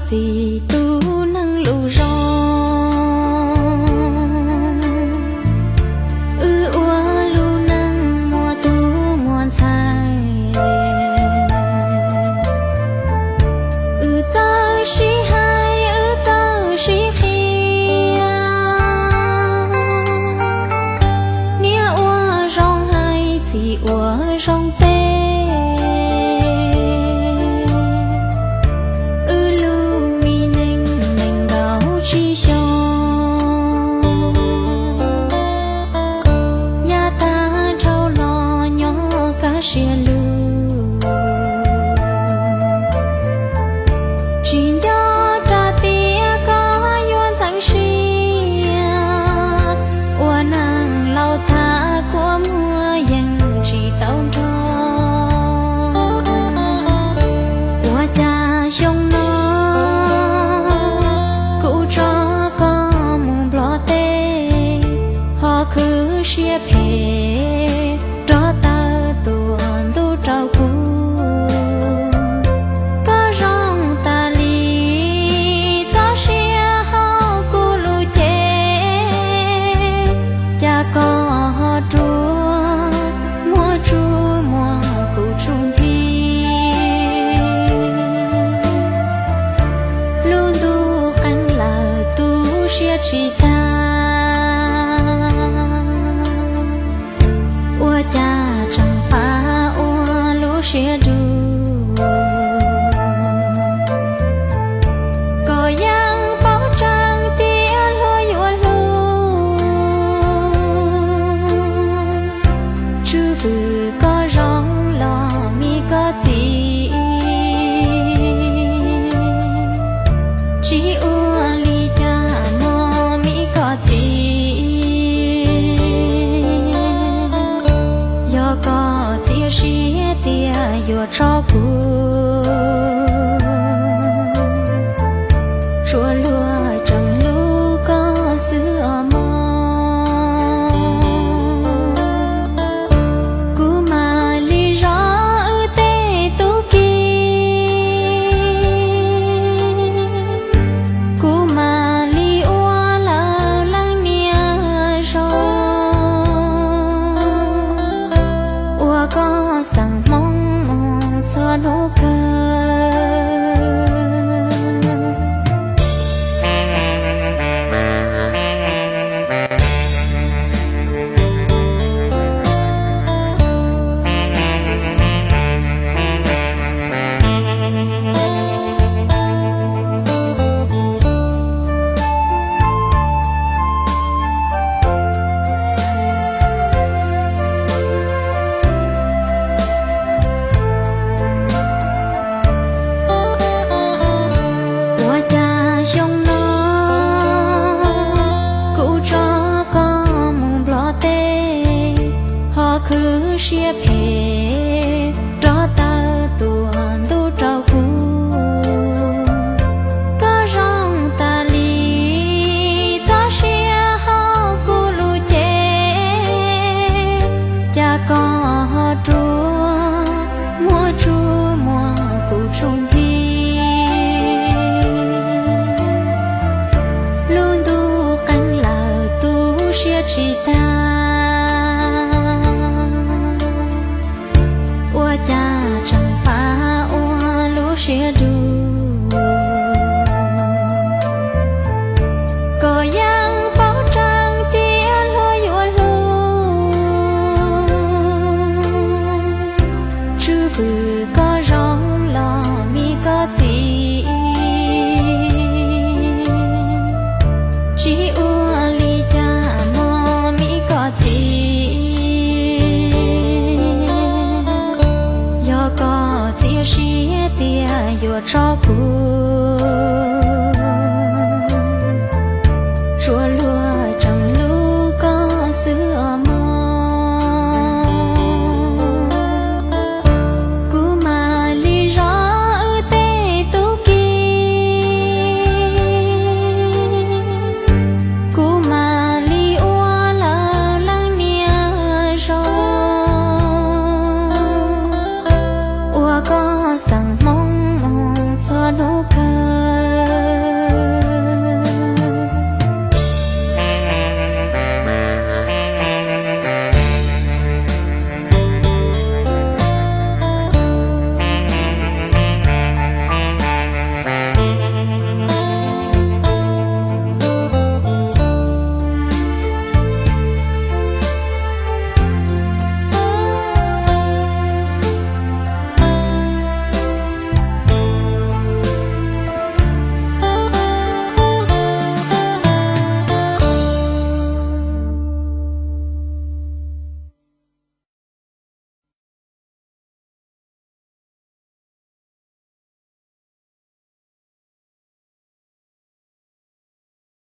Txij tus neeg lus zoo, wb ua lub neej muaj tub muaj ntxhais. Wb txawj sib hais, wb txawj sib qhia, niam ua zoo hais, txiv ua zoo teb. Wb lub me neej nees nkaum tsib xyoos, yav tag dhau los nyob kaj siab lug. Tsis nco rau tias koj yuav ntxeev siab, ua neej laus tag kua muag yeej tsis tau nrog. Ua cas xyoo no kuv tso koj mus Nplog teb, ho khwv siab phem rov taw tuaj ntuj rau kuv. Koj zoo tas li, txoj sia hauv kuv lub cev, cas koj ho ruam, muab tsuj muag kuv tsuj nthi. Lub ntuj qeeb lawm tu siab tsis tag, ua cas tseem fab ua lub siab dub. Koj yeej paub tseeb tias luag yuav hlub, tswv fwm koj zoo los me koj txiv, tsis ua li cas mog me koj txiv. Yog koj txiav siab tias yuav tso kuv, tsuas luag tseem hlub koj xwb os mog. Kuv mam li zov wb tej tub ki, kuv mam li ua lawv leej niam zoo, ua koj xeem Hmoob mus txog hnub kawg. Ua cas xyoo no kuv tso koj mus Nplog teb, ho khwv siab phem rov taw tuaj ntuj rau kuv. Koj zoo tas li, txoj sia hauv kuv lub cev, cas koj ho ruam, muab tsuj muag kuv tsuj nthi. Lub ntuj qeeb lawm tu siab tsis tag, ua cas tseem fab ua lub siab dub. Koj yeej paub tseeb tias luag yuav hlub, tswv fwm koj zoo los me koj txiv, tsis ua li cas mog me koj txiv. Yog koj txiav siab tias yuav tso kuv,